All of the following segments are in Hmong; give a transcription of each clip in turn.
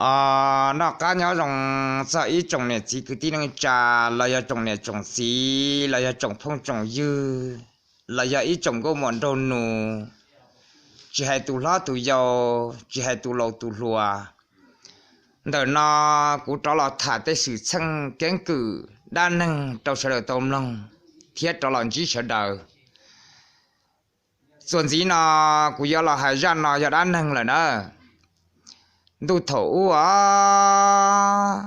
Noj qab nyob zoo txog ib tsoom niam txiv kwv tij neej tsa, los yog tsoom niam tsoom txiv, los yog tsoom phooj tsoom ywg, los yog ib tsoom nkauj muam nraug nus, tsis hais tus hlob tus yau, tsis hais tus laus tus hluas. Ntawm no kuv rov los tham tej xwm txheej keeb kwm dab neeg rau sawv daws tau mloog thiab rov los ntsib sawv daws. Txuas ntxiv no kuv yuav los hais zaj no yog dab neeg lawm na. Ntuj thaum ub os,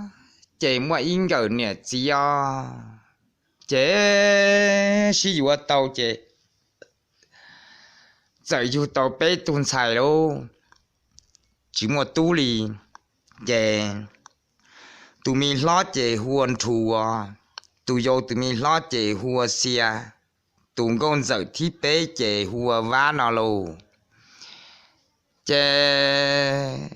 ces muaj ib nkawm niam txiv os, ces sib yuav tau ces txawm yug tau peb tug ntxhais lauj, tsis muaj tub li. Ces tus me hlob ces hu ua Nrhus, tus yau tus me hlob ces hu ua Xia, tus nkauj ntxawm thib peb ces hu ua Vab no lauj. Ces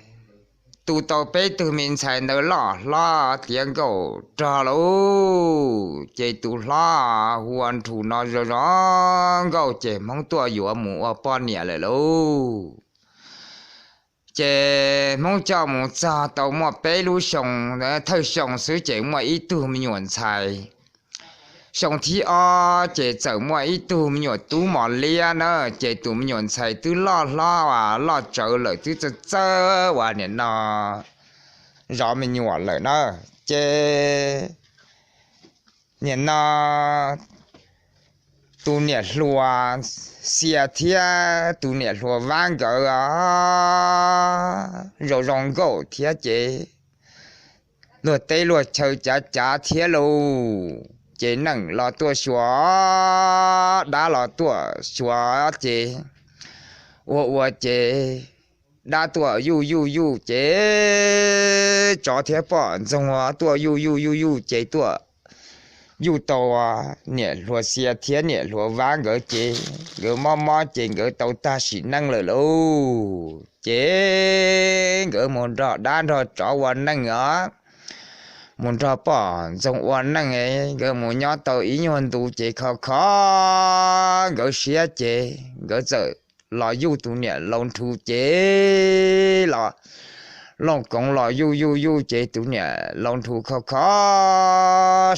tu tau peb tug me ntxhais ntawd loj hlob tiav nkauj rog lauj, ces tus hlob hu ua Nrhus no zoo zoo nkauj ces Hmoob tuaj yuav mus ua poj niam lawm lauj. Ces Hmoob coj mus txog tau muaj peb lub xyoo, thawj xyoo xwb ces muaj ib tug me nyuam ntxhais. Xyoo thib ob ces txawm muaj ib tug me nyuam tub mos liab na, ces tus me nyuam ntxhais twb loj hlob uas loj tsawv lawm, twb txawj txawj uas nim no zov me nyuam lawm na. Ces nim no tus niam hluas Xia thiab tus niam hluas Vab nkawd os, zoo zoo nkauj thiab ces luag teb luag chaw cav cav thiab lauj. Ces neeg los tuaj xyuas, dab los tuaj xyuas ces ua ua ces dab tuaj yuj yuj yuj ces tsov thiab poj ntxoog tuaj yuj yuj yuj yuj ces tuaj yuj tau niam hluas Xia thiab niam hluas Vab nkawd ces nkawd mob mob ces nkawd tau tag sim neej lawm lauj. Ces nkawd mus nrog dab nrog tsov ua neej os, mus nrog poj ntxoog ua neej, nkawd mus nyob tau ib nyuag ntu ces kho kho nkawd siab ces nkawd txawm los yuj tus niam laus Nrhus ces los looj koov los yuj yuj yuj ces tus niam laus Nrhus kho kho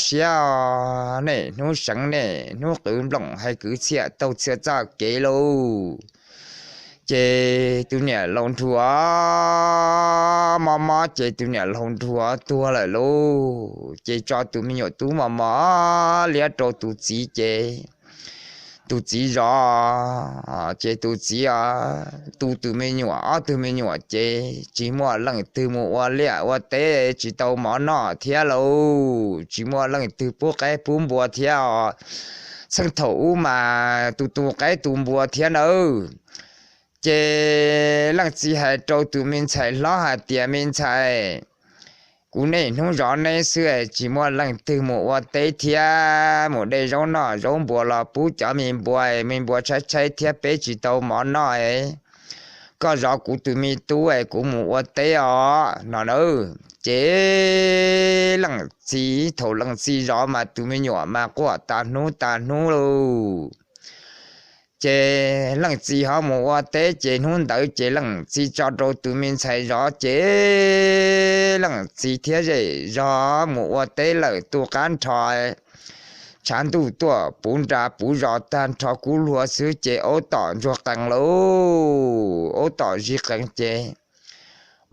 siab, nej hnub seev nej hnub qwv nplooj hais kwv txhiaj taug txhia txoj kev lauj. Ces tus niam laus Nrhus mob mob ces tus niam laus Nrhus tuag lawm lauj. Ces tso tus me nyuam tub mos mos liab rau tus txiv ces tus txiv zov, ces tus txiv tu tus me nyuam ob tug me nyuam ces tsis muaj leej twg mus ua liaj ua teb tsis tau mov noj thiab lauj, tsis muaj leej twg pub qaib pub npua thiab os. Txheej thaum ub mas tus tu qaib tu npua thiab nawb. Ces leej txiv hais rau tus me ntxhais hlob hais tias, me ntxhais, kuv niaj hnub zov neb xwb, tsis muaj leej twg mus ua teb thiab, mus de zaub noj zaub npua los pub cov me npua, me npua tshaib tshaib thiab peb tsis tau mov noj. Koj zov kuv tus me tub es kuv mus ua teb os no na. Ces leej txiv, thaum leej txiv zov mas tus me nyuam mas quaj tas hnub tas hnub lauj. Ces leej txiv ho mus ua teb ces hnub ntawd ces leej txiv tso rau tus me ntxhais zov ces leej txiv thiab zej zog mus ua teb lawm tu qab nrho tshav ntuj tuaj puv nra puv zos tag nrho kub hlua xwb ces aub tom ntsuag qees lauj, aub tom zig qees ces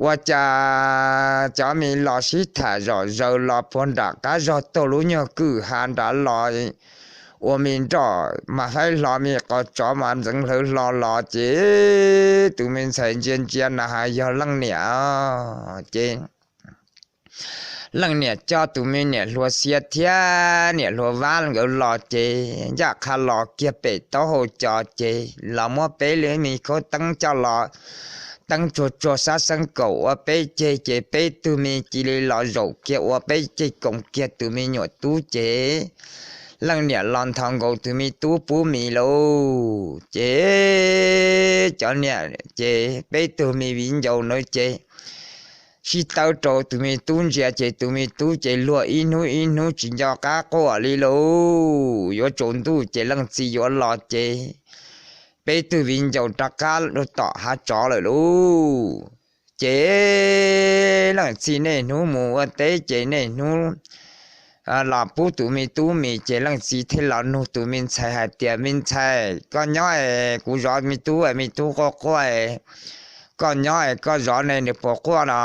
ua cas cov me los sib tham zom zaws los puag nram qab zog taug lub nyuag kwj ha nrad los, ua me nroj mas faib hlo me qos tsov mas ntxeev hlawv hlo los ces tus me ntxhais ntsia ntsia na has yog leej niam ces leej niam coj tus me niam hluas Xia thiab niam hluas Vab nkawd los ces ncaj qha los kiag pem taub hau cos ces los muab peb lub me khaub teeb coj los, teeb tsuag tsuag xab xeeb kaum ua peb ceg ces peb tug me cia li los zaum kiag ua peb ceg koom kiag tus me nyuam tub ces leej niam los nthos nkaus tus me tub pub mis lauj. Ces cov niam ces peb tug me viv ncaus na ces sib tawb rau tus me tub ntsia ces tus me tub ces luag ib hnub ib hnub tsis nco qab quaj li lauj. Yuav tsaus ntuj ces leej txiv yuav los ces peb tug viv ncaus rov qab tom hav tsov lawm lauj. Ces leej txiv niaj hnub mus ua teb ces niaj hnub los pub tus me tub mis. Ces leej txiv thiaj los nug tus me ntxhais hais tias, Me ntxhais, koj nyob es kuv zov me tub, me tub quaj quaj, koj nyob es koj zov ne nws puas quaj no?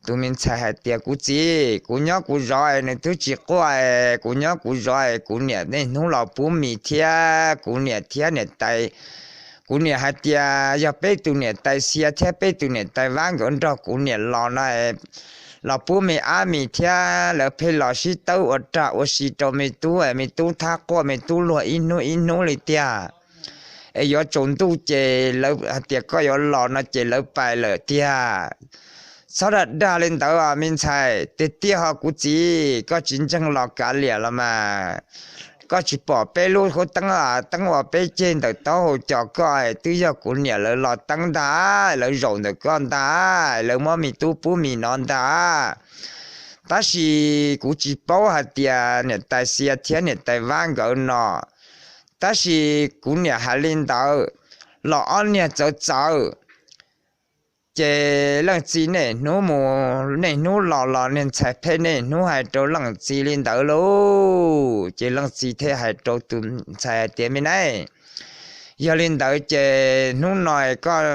Tus me ntxhais hais tias, Kuv txiv, kuv nyob kuv zov es nws twb tsis quaj, kuv nyob kuv zov es kuv niam niaj hnub los pub mis thiab kuv niam thiab niam tais. Kuv niam hais tias yog peb tus niam tais Xia thiab peb tus niam tais Vab nkawd nrog kuv niam los no los pub me ab mis thiab lawv pheej los sib tawb ua rag ua si rau me tub, me tub thab quaj me tub luag ib hnub ib hnub li tiag. Es yuav tsaus ntuj ces lawv hais tias koj yuav los no ces lawv pais lawm tiag. Txhob dag dag li ntawd os me ntxhais. Tiag tiag ho kuv txiv, koj tsis ntseeg los kav liam los mas. Koj tsis pom peb lub hub teeb, teeb uas peb ceg ntawm taub hau cos koj, twb yog kuv niam lawv los teeb ntag, lawv zaum ntawm koj ntag, lawv muab me tub pub mis no ntag. Tab sis kuv tsis paub hais tias niam tais Xia thiab niam tais Vab nkawd no. Tab sis kuv niam hais li ntawd los ob niag txawv txawv. Ces leej txiv niaj hnub mus niaj hnub los los niag ntxhais pheej niaj hnub hais rau leej txiv li ntawd lauj. Ces leej txiv thiaj hais rau tus ntxhais hais tias, Me nab, yog li ntawd ces hnub no koj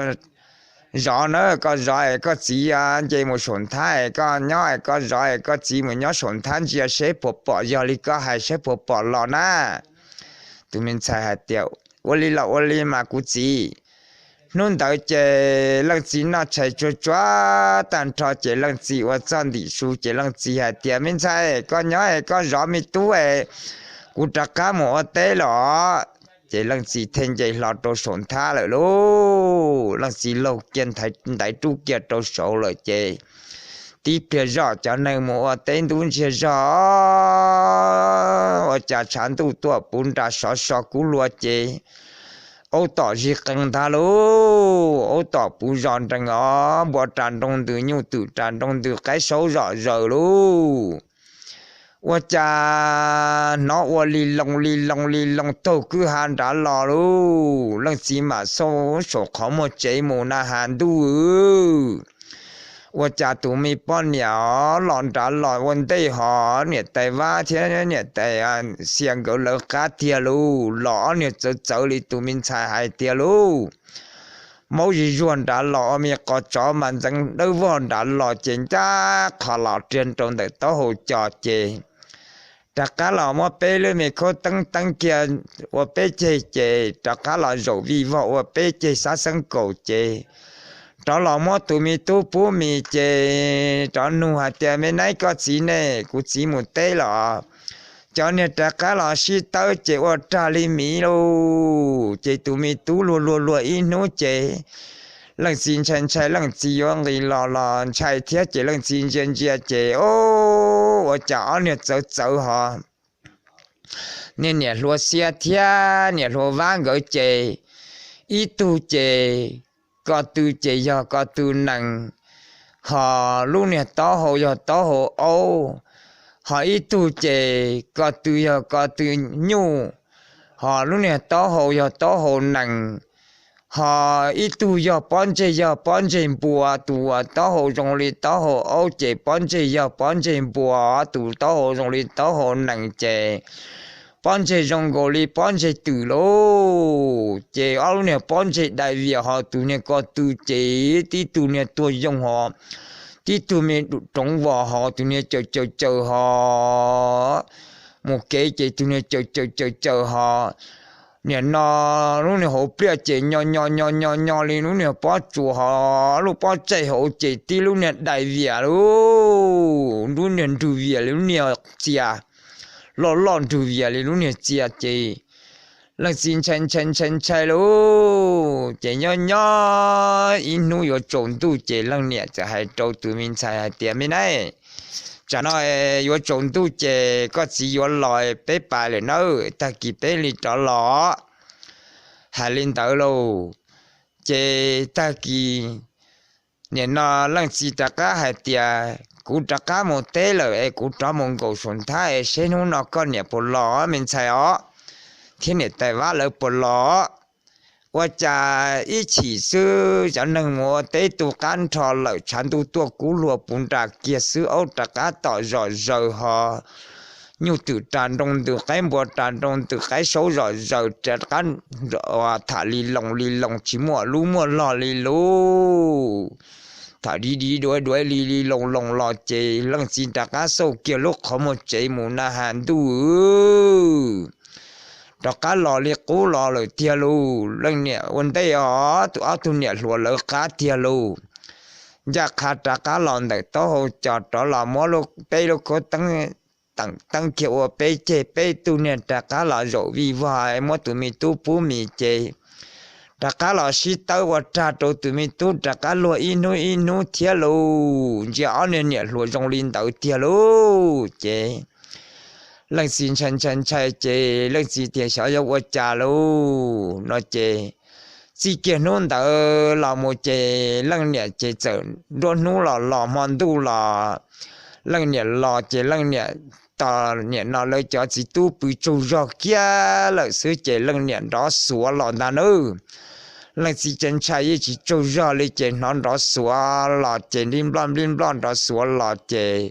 zov na, koj zov es koj txiv nce mus saum nthab, koj nyob es koj zov es koj txiv mus nyob saum nthab ntsia seb puas pom, yog li koj hais seb puas pom los na. Tus me ntxhais hais tias, Ua li los ua li mas kuv txiv. Hnub ntawd ces leej txiv noj tshais tsuag tsuag tag nrho ces leej txiv ua txuj ntim su ces leej txiv hais tias, Me ntxhais, koj nyob es koj zov me tub es kuv rov qab mus ua teb los. Ces leej txiv thiaj nce hlo rau saum nthab lawm lauj. Leej txiv laug kiag ntaiv rub kiag rau saud lawm ces tib pliag zoj cov neeg mus ua teb ntub ntsiag zog, ua cas tshav ntuj tuaj puv nra sov so kub lua ces aub tom zig qees ntag lauj. Aub tom puv zos nrees os, npua ras nroo ntws nyuj twm ras nroo ntws qaib saub zom zaws lauj. Ua cas hnov ua li loo li loo li loo taug kwj ha nrad los lauj. Leej txiv mam xauj saum qhov muag tsev mus na has ntuj, ua cas tus me poj niam los nrad los ua ntej hos niam tais Vab thiab niam tais Xia nkawd lawv qab tiag lauj. Los ob niag txawv txawv li tus me ntxhais hais tiag lauj. Maub zig zuag nrad los ua me qos tsov mas ntxeev dawb vog nrad los ces ncaj qhov los riag rau ntawm taub hau cos ces rov qab los muab peb lub me khaub teeb teeb kiag ua peb ceg ces rov qab los zaum vij vog ua peb ceg xab xeeb kaum ces rov los muab tus me tub pub mis ces rov nug hais tias, Me nab, koj txiv ne? Kuv txiv mus teb los. Cov niag rov qab los sib tawb ces ua rag li miv lauj. Ces tus me tub luag luag luag ib hnub ces leej txiv ntshai ntshai leej txiv yuav nqis los los ntshai thiab ces leej txiv ntsia ntsia ces o, ua cas ob niag txawv txawv hos niag niam hluas Xia thiab niam hluas Vab nkawd ces ib tug ces ko tw ces yog ko tw nees, hos lub niag taub hau yog taub hau aub, hos ib tug ces ko tw yog ko tw nyuj, hos lub niag taub hau yog taub hau nees, hos ib tug yog pob ntseg yog pob ntseg npua, tus uas taub hau zoo li taub hau aub ces pob ntseg yog pob ntseg npua, tus taub hau zoo li taub hau nees ces pob ntseg zoo nkaus li pob ntseg twm lauj. Ces ob lub niag pob ntseg dai vias hos tus niag ko tw ces tib tug niag tuag yoo hos tib tug me roov vos hos tus niag caws caws caws hos mus kev ces tus niag caws caws caws caws hos niam no lub niag hauv pliaj ces nyo nyo nyo nyo nyo li lub niag pob tsuas hos lub pob tsaig hauv ces tib lub niag dai vias lauj, lub niag nrug vias li lub niag txia, loj loj nrug vias li lub niag txia ces leej txiv ntshai ntshai ntshai ntshai lauj. Ces nyob nyob ib hnub yuav tsaus ntuj ces leej niam txawm hais rau tus me ntxhais hais tias, Me nab, tsam no yuav tsaus ntuj ces koj txiv yuav los peb pais lawm nawb, tag kis peb li rov los. Hais li ntawd lauj, ces tag kis nim no leej txiv rov qab hais tias, Kuv rov qab mus teb lawm es kuv rov mus nkaum saum nthab es seb hnub no koj niam puas los me ntxhais os, thiab niam tais Vab lawv puas los. ua cas ib chim xwb cov neeg mus ua teb tu qab nrho lawm, tshav ntuj tuaj kub hlua puv nra kiag xwb, aub rov qab tom zom zaws ho nyuj twm ras nroo ntws qaib, npua ras nroo ntws qaib, saub zom zaws rov qab tham li loos li loos, tsis muaj lub muaj log li lub. Tham di di duav duav li li loos loos los ces leej txiv rov qab xauj kiag lub qhov muag tsev mus na has ntuj, rov qab los li qub los lawm tiag lauj. Leej niam ua ntej os, tus ob tug niam hluas lawv qab tiag lauj. Ncaj qha rov qab los ntawm taub hau cos rov los muab peb lub khaub teeb teem teeb kiag ua peb ceg, peb tug niag rov qab los zaum vij vog muab tus me tub pub mis ces rov qab los sib tawb ua rag rau tus me tub rov qab luag ib hnub ib hnub thiab lauj. Ntsia ob niag niam hluas zoo li ntawd tiag lauj. Ces leej txiv ntshai ntshai ntshai ces leej txiv tias xyov yuav ua cas lauj no ces txij kiag hnub ntawd los mus ces leej niam ces txawm nruab hnub los los hmo ntuj los leej niam los ces leej niam tos niam no lawv cov txiv tub pw tsaug zog kiag lawm xwb ces leej niam nrov xuav los ntag nawb. Leej txiv ces ntshai yeej tsis tsaug zog li ces hnov nrov xuav los ces nplij nploj nplij nploj nrov xuav los ces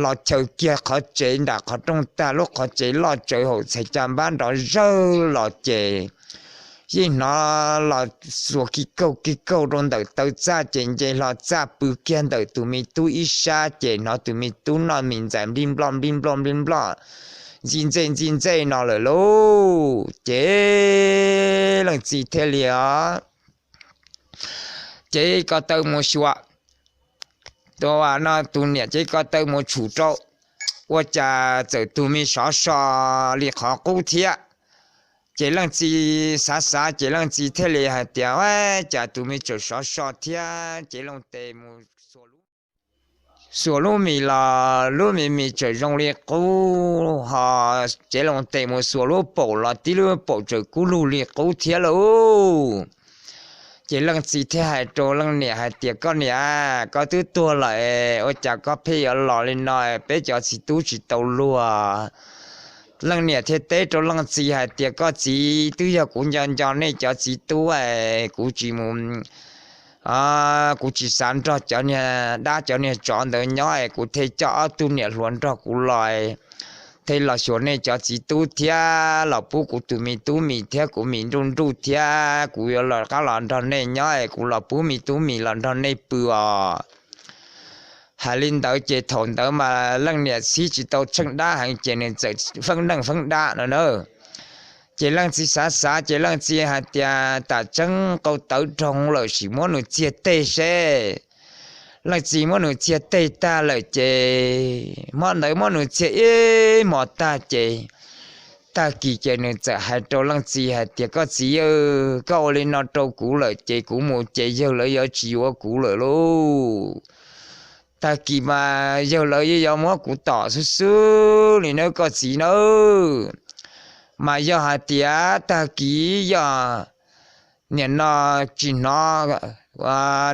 los chaws kiag qhov tsev nram qhov rooj tag, lub qhov tsev loj tsawv haum txhais caj npab nrov zawg los ces yeej hnov los xuas ki kaug ki kaug rau ntawm taw txaj ces nce hlo txaj pw kiag ntawm tus me tub ib sab ces hnov tus me tub noj mis ntxais nplij nploj nplij nploj nplij nploj ntxij ntxej ntxij ntxej no lawm lauj. Ces leej txiv thiaj li os, ces ko taw mus xyuas, tus no tus niam ces ko taw mus tshum rau, ua cas txawm tus me sov so li qhov qub thiab. Ces leej txiv xav xav ces leej txiv thiaj li hais tias, Ua cas tus me tseem sov so thiab? Ces loo tes mus xuas lub mis los lub me mis tseem zoo li qub ho, ces loo tes mus xuas lub paum los tib lub paum tseem kub lug li qub thiab lauj. Ces leej txiv thiaj hais rau leej niam hais tias, Koj niam, koj twb tuag lawm, ua cas koj pheej yuav los li no, peb cov txiv tub tsis tau luag? Leej niam thiaj teb rau leej txiv hais tias, Koj txiv, twb yog kuv nco nco nej cov txiv tub es kuv tsis mus, kuv tsis xav nrog cov niag dab cov niag tsov ntawd nyob es kuv thiaj coj ob tug niam hluas nrog kuv los, thiaj los xyuas nej cov txiv tub thiab los pub kuv tus me tub mis thiab kuv mis nruj nruj thiab kuv yuav los qab los nrog nej nyob es kuv los pub me tub mis los nrog nej pw os. Hais li ntawd ces thaum ntawd mas leej niam txib tsis tau tsheej dab heev ces nws txawm feeb neej feeb dab no na. Ces leej txiv xav xav ces leej txiv hais tias, Tam tseeb qau tawv roog lawm, sim muab nws txiag teg seb. Leej txiv muab nws txiag teg tag lawm ces hmo ntawd muab nws txiag ib hmos tag ces tag kis ces nws txawm hais rau leej txiv hais tias, Koj txiv, koj ua li no rau kuv lawm ces kuv mus ces yawg lawv yuav tsis yuav kuv lawm lauj. Tag kis mas yawg lawv yeej yuav muab kuv tom xwb xwb li nawb koj txiv nawb. Mas yog hais tias tag kis yog nim no tsis hnov,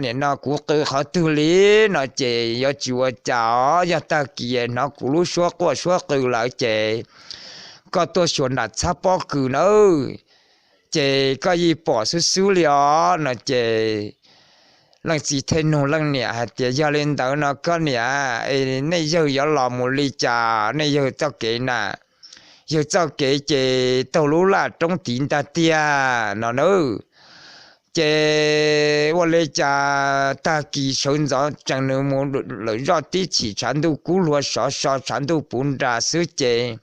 nim no kuv qw qhov twg li no ces yuav tsis ua cas os. Yog tag kis hnov kuv lub suab quaj suab qw lawm ces koj tuaj xyuas nram txhab pob kws nawb, ces koj yeej pom xwb xwb li os no ces leej txiv thiaj nug leej niam hais tias, Yog li ntawd no koj niam, nej yawg yuav los mus li cas nej yawg txoj kev na? Yawg txoj kev ces taug lub laj roob tid ntag tiag no nawb. Ces ua li cas tag kis sawv ntxov tsees nws mus lawm zoj tib chim tshav ntuj kub hlua sov so tshav ntuj puv nra xwb ces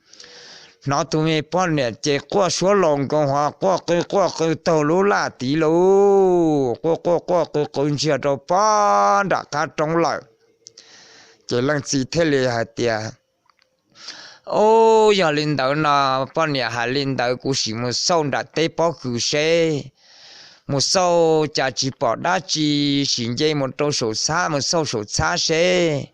hnov tus me poj niam ces quaj suab los nkoos ho quaj qw quaj qw taug lub laj tid lauj, quaj quaj quaj qw qw ntsiag rau pob nram qab roob lawm. Ces leej txiv thiaj li hais tias, Ub, yog li ntawd no poj niam hais li ntawd kuv sim mus xauj nram teb pob kws seb. Mus xauj cas tsis pom dab tsi, sim nce mus rau saum txhab mus xauj saum txhab seb.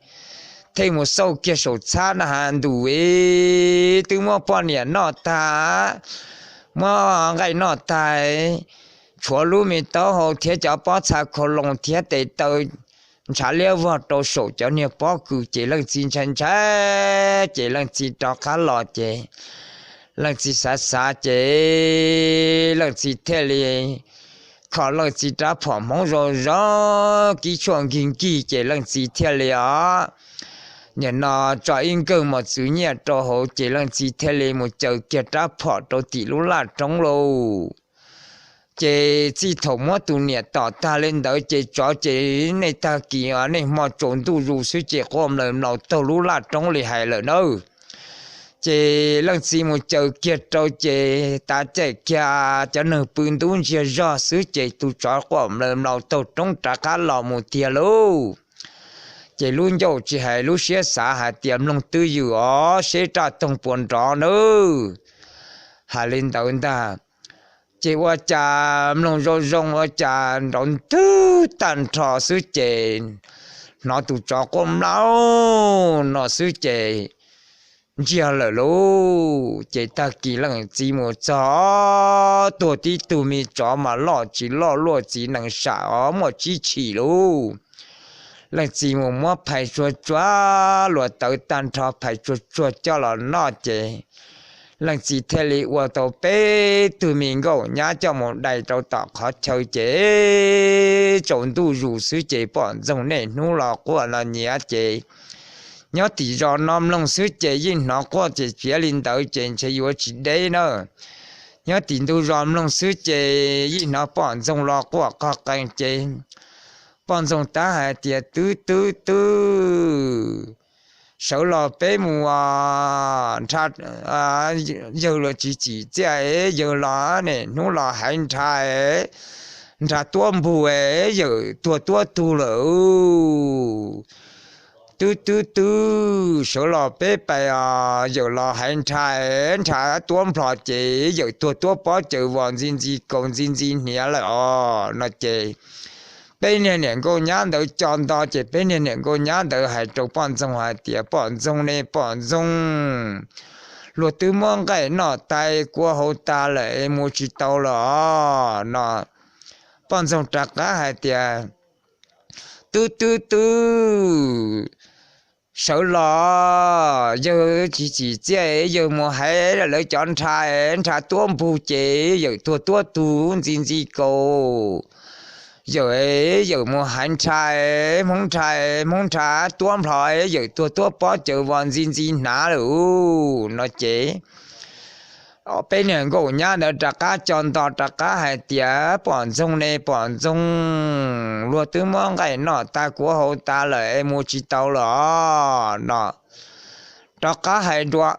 Thiaj mus xauj kiag saum txhab na has ntus es twb muab poj niam noj tag, muab nqaij noj tag, tshuav lub me taub hau thiab cov pob txha khau loo thiab tes taw ntshav liab vog rau saum cov niag pob kws ces leej txiv ntshai ntshai ces leej txiv rov qab los ces Leej txiv xav xav ces leej txiv thiaj li kho leej txiv rab phom hmoov zoo zoo kib tshuaj nkig nkig ces leej txiv thiaj li os, nim no tso ib nkawg mos txwv nyiaj rau hauv ces leej txiv thiaj li mus caws kiag rab phom rau tim lub laj roob lauj. Ces txij thaum muab tus niam tom tag li ntawd ces tsov ces nej tag kis nej hmo tsaus ntuj zus xwb ces quaj mlaws mlaus taug lub laj roob li hais lawm nawb. Ces leej txiv mus caws kiag rau ces tav caij kiag cov neeg pw ntub ntsiag zog xwb ces tus tsov quaj mlaws mlaus taug roob rov qab los mus tiag lauj. Ces lub ncauj tsis hais lub siab xav hais tias mloog twj ywm os seb raj toog puas nrov nawb. Hais li ntawd ntag, ces ua cas mloog zoo zoo ua cas nrov ntwg tag nrho xwb ces hnov tus tsov quaj mlaus no xwb ces ntsiag lawm lauj. Ces tag kis leej txiv mus txog, tuag tib tug me tsov mas loj tsis loj luaj txiv nees sam os muaj tsib tshim lauj. Leej txiv mus muab phais tsuag tsuag, luas tawv tag nrho phais tsuag tsuag coj los noj ces leej txiv thiaj li ua tau peb tug me nkauj nyab coj mus dai rau tom qhov chaw ces tsaus ntuj zus xwb ces poj ntxoog niaj hnub los quaj los nyiav ces nyob tim zos no mloog xwb ces yeej hnov quaj ces piav li ntawd ces ntshe yuav tsis deb na. Nyob tim ntug zos mloog xwb ces yeej hnov poj ntxoog los quaj qog qees ces poj ntxoog tab hais tias, Twb twb twb, sawv los peb mus nrha, yawg los tsis tsim txiaj, yawg los niaj hnub los hais nrha, nrha tuab npug, yawm tuag tuab tug lawm. Twb twb twb, sawv los peb pais, yawm los hais nrha, nrha tuab nplho ces yawm tuag tuab pob caws vos ntxi ntxi kaus ntxi ntxi hniav lawm os no ces peb niag niam nkauj nyab ntawd co nto ces peb niag niam nkauj nyab ntawd hais rau poj ntxoog hais tias, Poj ntxoog ne poj ntxoog, luag twb muab nqaij noj tas kua hauv tas lawm es mus tsis tau lawm os no. Poj ntxoog rov qab hais tias, Twb twb twb, sawv los, yawg tsis tsim txiaj, yawg mus hais lawv cov nrha, nrha tuab npug ces yawm tuag tuab tug ntxi ntxi kaus. Yawm, yawm mus hais nrha, hmoob nrha, hmoob nrha tuab nplho, yawm tuag tuab pob caws vos ntxi ntxi hnav lawm no ces peb niag nkauj nyab ntawd rov qab co nto rov qab hais tias, Poj ntxoog ne poj ntxoog, luag twb muab nqaij noj tas kua hauv tas lawm es mus tsis tau lawm os no. Rov qab hais dua,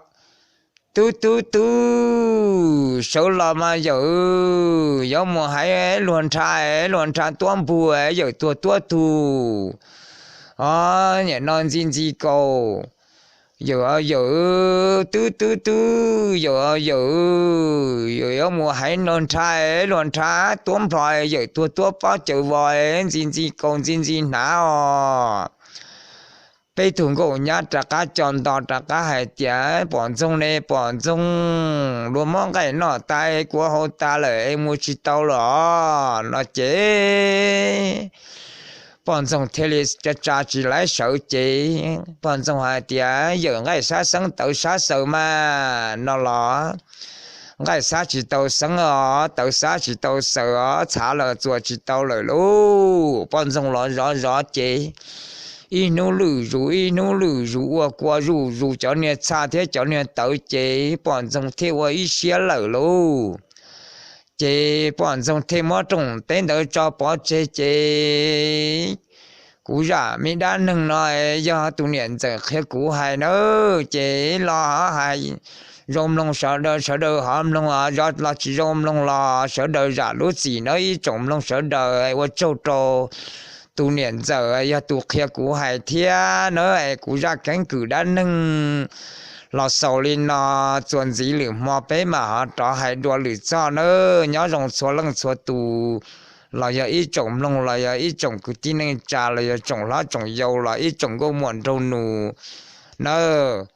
Twb twb twb, sawv los mas yawm, yuav mus hais luag nrha, luag nrha tuab npug, yawm tuag tuab tug, o, niam no ntxi ntxi kaus. Yawm, yawm, twb twb twb, yawm, yawm, yawm yuav mus hais luag nrha, luag nrha tuab nplho, yawm tuag tuab pob caws vos ntxi ntxi kaus ntxi ntxi hnav os. Peb tug nkauj nyab rov qab co nto rov qab hais tias, Poj ntxoog ne poj ntxoog, luag muab nqaij noj tas kua hauv tas lawm es mus tsis tau lawm os no ces poj ntxoog thiaj li tsa tsa tsis laib sawv ces poj ntxoog hais tias, Yawm nqaij xab xeeb tawv xab xaws mas no los nqaij xab tsis tau xeeb os, tawv xab tsis tau xaws os, txhav los txuas tsis tau lawm lauj. Poj ntxoog los zov zov ces ib hnub lwj zus ib hnub lwj zus ua kua zuj zus cov niag txha thiab cov niag tawv ces poj ntxoog thiaj ua ib siab lawm lauj. Ces poj ntxoog thiaj muab rooj teb ntawd tso pov tseg ces, Kuv zam me dab neeg no yog tus niam ntxawm qhia kuv hais nawb, ces los hais zoo mloog sawv daws, sawv daws ho mloog, los tsis zoo mloog los sawv daws zam lub txim nawb ib tsoom mloog sawv daws. Ua tsaug rau tus niam ntxawm yog tus qhia kuv hais thiab nawb. Kuv zaj keeb kwm dab neeg los xaus li no, txuas ntxiv lwm hmo peb mam ho rov hais dua lwm txoj nawb. Nyob zoo txhua leej txhua tus, los yog ib tsoom mloog los yog ib tsoom kwv tij neej tsa los yog tsoom hlob tsoom yau los ib tsoom nkauj muam nraug nus nawb.